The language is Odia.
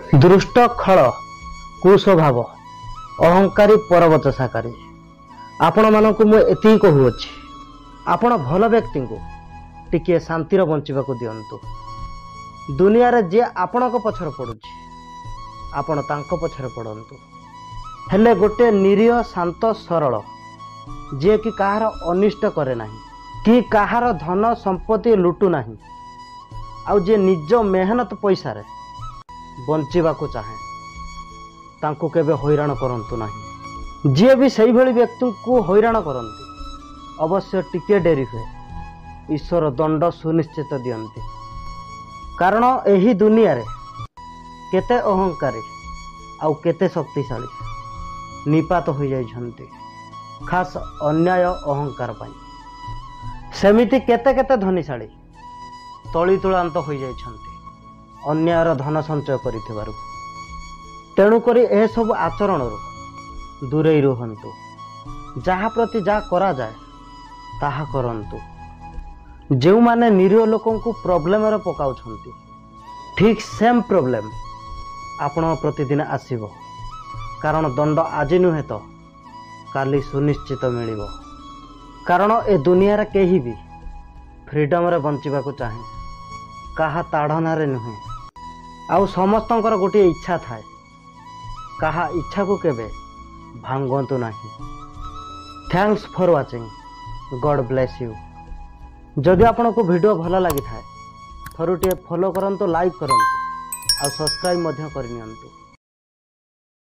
ଦୃଷ୍ଟ, ଖଳ, କୁସ୍ୱଭାବ, ଅହଙ୍କାରୀ, ପରବଚସାକାରୀ, ଆପଣମାନଙ୍କୁ ମୁଁ ଏତିକି କହୁଅଛି, ଆପଣ ଭଲ ବ୍ୟକ୍ତିଙ୍କୁ ଟିକିଏ ଶାନ୍ତିର ବଞ୍ଚିବାକୁ ଦିଅନ୍ତୁ। ଦୁନିଆରେ ଯିଏ ଆପଣଙ୍କ ପଛରେ ପଡ଼ୁଛି, ଆପଣ ତାଙ୍କ ପଛରେ ପଡ଼ନ୍ତୁ। ହେଲେ ଗୋଟେ ନିରୀହ, ଶାନ୍ତ, ସରଳ, ଯିଏକି କାହାର ଅନିଷ୍ଟ କରେ ନାହିଁ କି କାହାର ଧନ ସମ୍ପତ୍ତି ଲୁଟୁ ନାହିଁ, ଆଉ ଯିଏ ନିଜ ମେହନତ ପଇସାରେ ବଞ୍ଚିବାକୁ ଚାହେଁ, ତାଙ୍କୁ କେବେ ହଇରାଣ କରନ୍ତୁ ନାହିଁ। ଯିଏ ବି ସେଇଭଳି ବ୍ୟକ୍ତିଙ୍କୁ ହଇରାଣ କରନ୍ତି, ଅବଶ୍ୟ ଟିକିଏ ଡେରି ହୁଏ, ଈଶ୍ୱର ଦଣ୍ଡ ସୁନିଶ୍ଚିତ ଦିଅନ୍ତି। କାରଣ ଏହି ଦୁନିଆରେ କେତେ ଅହଙ୍କାରୀ ଆଉ କେତେ ଶକ୍ତିଶାଳୀ ନିପାତ ହୋଇଯାଇଛନ୍ତି ଖାସ୍ ଅନ୍ୟାୟ ଅହଙ୍କାର ପାଇଁ। ସେମିତି କେତେ କେତେ ଧନୀଶାଳୀ ତଳିତୁଳାନ୍ତ ହୋଇଯାଇଛନ୍ତି ଅନ୍ୟାୟର ଧନ ସଞ୍ଚୟ କରିଥିବାରୁ। ତେଣୁକରି ଏସବୁ ଆଚରଣରୁ ଦୂରେଇ ରୁହନ୍ତୁ। ଯାହା ପ୍ରତି ଯାହା କରାଯାଏ ତାହା କରନ୍ତୁ। ଯେଉଁମାନେ ନିରୀହ ଲୋକଙ୍କୁ ପ୍ରୋବ୍ଲେମରେ ପକାଉଛନ୍ତି, ଠିକ୍ ସେମ୍ ପ୍ରୋବ୍ଲେମ୍ ଆପଣ ପ୍ରତିଦିନ ଆସିବ। କାରଣ ଦଣ୍ଡ ଆଜି ନୁହେଁ ତ କାଲି ସୁନିଶ୍ଚିତ ମିଳିବ। କାରଣ ଏ ଦୁନିଆରେ କେହି ବି ଫ୍ରିଡ଼ମରେ ବଞ୍ଚିବାକୁ ଚାହେଁ, କାହା ତାଡ଼ନାରେ ନୁହେଁ। ଆଉ ସମସ୍ତଙ୍କର ଗୋଟିଏ ଇଚ୍ଛା ଥାଏ, କାହା ଇଚ୍ଛାକୁ କେବେ ଭାଙ୍ଗନ୍ତୁ ନାହିଁ। Thanks for watching. God bless you. ଯଦି ଆପଣଙ୍କୁ ଭିଡ଼ିଓ ଭଲ ଲାଗିଥାଏ, ଥରୁଟିଏ ଫଲୋ କରନ୍ତୁ, ଲାଇକ୍ କରନ୍ତୁ ଆଉ ସବସ୍କ୍ରାଇବ୍ ମଧ୍ୟ କରିନିଅନ୍ତୁ।